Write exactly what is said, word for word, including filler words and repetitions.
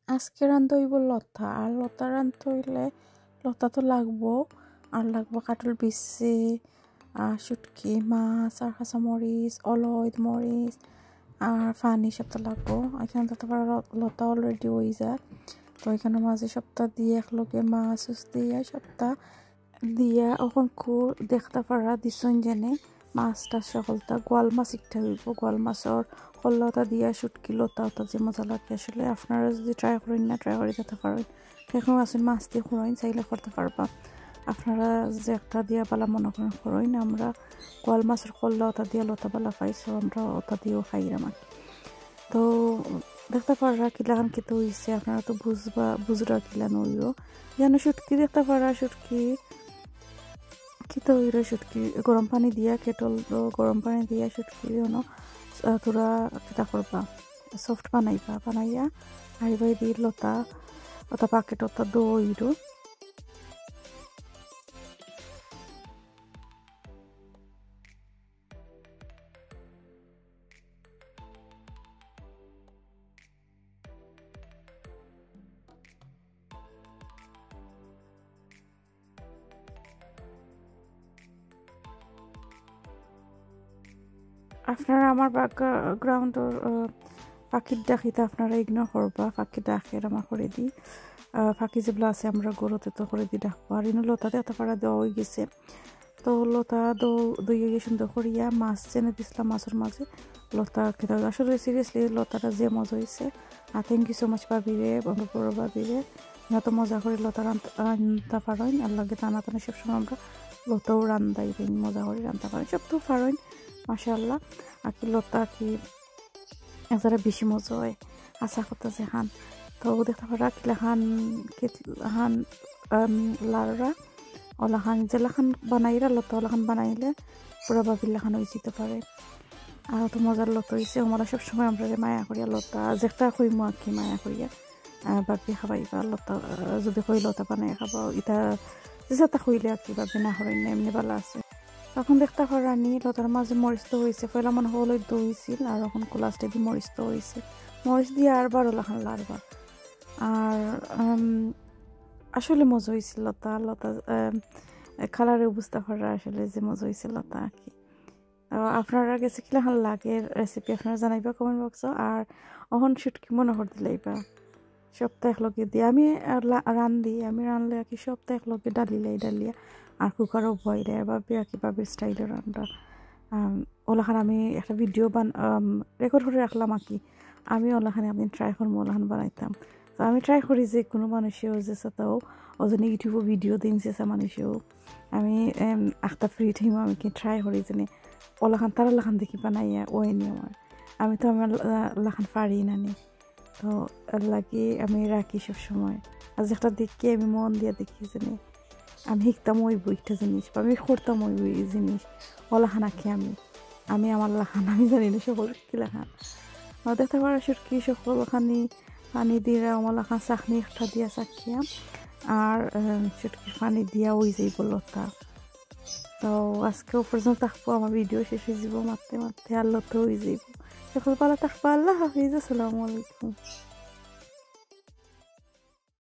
আজকে রান্ধা অইবো লতা, আর লতা রান্ধতে অইলে লতা তো লাগবো, আর লাগবো কাটল বিচি, আর শুটকি, মাছ, আর কাঁচামরিচ, অলইদ, মরিচ, আর পানি সবতা লাগবো। এখানো দেখতা পাররা ল-, লতা already অই যায়। তো এখানো মাঝে সবতা দিয়া একলগে মাছ উস দিয়া সবতা দিয়া অখন কু দেখতা পাররা দিছইন যেনে মাছ টাছ হকলতা, গোয়াল মাছ একটা অইবো, গোয়াল মাছর কল্লা অতা দিয়া শুটকি লতা অতা যে মজা লাগে আসলে। আপনারা যদি try করইন না, try করি দেখতা পারইন। এখন আসলে মাছ দি করইন, চাইলে করতা পারবা। আপনারা যেটা দিয়া বালা মনে করইন করইন। আমরা গোয়াল মাছর কল্লা অতা দিয়া লতা বালা পাই, so আমরা অতা দিয়াউ খাইরাম আর কি। তো দেখতা পাররা কিলাখান কিতা অইছে, আপনারা তো বুঝবা, বুঝরা কিলান অইবো। যেন শুটকি দেখতা পাররা, শুটকি কিতা অইলো, শুটকি গরম পানি দিয়া, কেটল গরম পানি দিয়া শুটকি অনো, আহ, থুড়া কিতা করবা, soft বানাইবা, বানাইয়া আর এবার দি লতা, অতা পাকেট অতা দইরো। আপনারা আমার background-র, আহ, পাখির ডাকিতা আপনারা ignore করবা, পাখির ডাকের আমার করেদি। আহ, পাখি যেবলা আছে আমরা ঘরো তে তো করেদি ডাকবো। আর ইনো লতা দেখতা পাররা দেওয়া অই গেছে। তো লতা দো-, দইয়া সুন্দর করিয়া মাছ যেনে দিছলাম, মাছর মাঝে লতা খেতে অইবো। আসলে seriously লতাটা যে মজা অইছে। আর thank you so much ভাবিরে, আমার বড় ভাবিরে। এত মজা করি লতা রান্ধ-, রান্ধতা পারইন। আর লগে তানা তানা সবসময় আমরা লতাও রান্ধাই দিন, মজা করি রান্ধতা পারইন। সব তো পারইন, মাশাআল্লাহ। আর কি লতা কি এছাড়া বেশি মজা অয়, আশা করতে যেখান। তো দেখতা পাররা কিলাখান, কিলাখান, আম, লাড়রা, অলাখান, যেলাখান বানাইরা লতা, অলাখান বানাইলে পুরা ভাবির লাখান অই যাইতা পারে। আর অত মজার লতা অইছে, আমরা সবসময় আমরারে মায়া করিয়া লতা, যেটা কইমু আর কি মায়া করিয়া, আহ, ভাবি খাবাইবা লতা, আহ, যদি কই লতা বানাই খাবা, ইটা যেটা কইলে আর কি ভাবি না করেন না, এমনি বালা আছে। তখন দেখতা পাররা নি লতার মাঝে মরিচ তো অইছে, পয়লা মনে অয় অলইদ অইছিল, আর অখন কু last-এ দি মরিচ তো অইছে। মরিচ দিয়া আর বারো লাখান লাড়বা। আর, আম, আসলে মজা অইছিল লতা, লতা, আম, colour-এ বুঝতা পাররা আসলে যে মজা অইছিল লতা আর কি। তো আপনারা গেছে কিলাখান লাগে recipe আপনারা জানাইবা comment box-ও। আর অখন শুটকি মনে কর দিলাইবা। সবতা একলগে দিয়া আমি, আহ, লা-, রান্ধি, আমি রানলে আর কি সবতা একলগে ডালিলাই ডালিয়া। আর cooker-ও বইলে, এভাবে আর কি ভাবির style-এ রান্ধা। আম, অলাখান আমি একটা video বান-, আম, record করি রাখলাম আর কি। আমি অলাখান একদিন try করমু, অলাখান বানাইতাম। তো আমি try করি যে কুনু মানুষেও যে সাতাও, ও যেন YouTube-ও video দিন যে সা মানুষেও। আমি, এম, একটা free time আমি কি try করি যেন অলাখান তারা লাখান দেখি বানাইয়া, ওই নিয়ে আমার। আমি তো আমার লা-, লাখান পারি না নি। তো এর লাগি আমি রাখি সব সময়। আর যেটা দেখি আমি মন দিয়া দেখি যে নে, আমি শিখতাম অইবো একটা জিনিস, বা আমি করতাম অইবো এই জিনিস। অলাখান আঁকি আমি, আমি আমার লাখান, আমি জানি না সকল কিলাখান। আর দেখতা পাররা শুটকি সকল খানি পানি দিয়া আমার লাখান চাকনি একটা দিয়া চাকিয়া, আর, আহ, শুটকি পানি দিয়া অই যাইবো লতা। তো আজকে অ পর্যন্ত থাকবো, আমার video শেষ অই যাইবো মাততে মাততে, আর লতা অই যাইবো। সকল বালা থাকবা, আল্লাহ হাফিজ, আসসালামু আলাইকুম।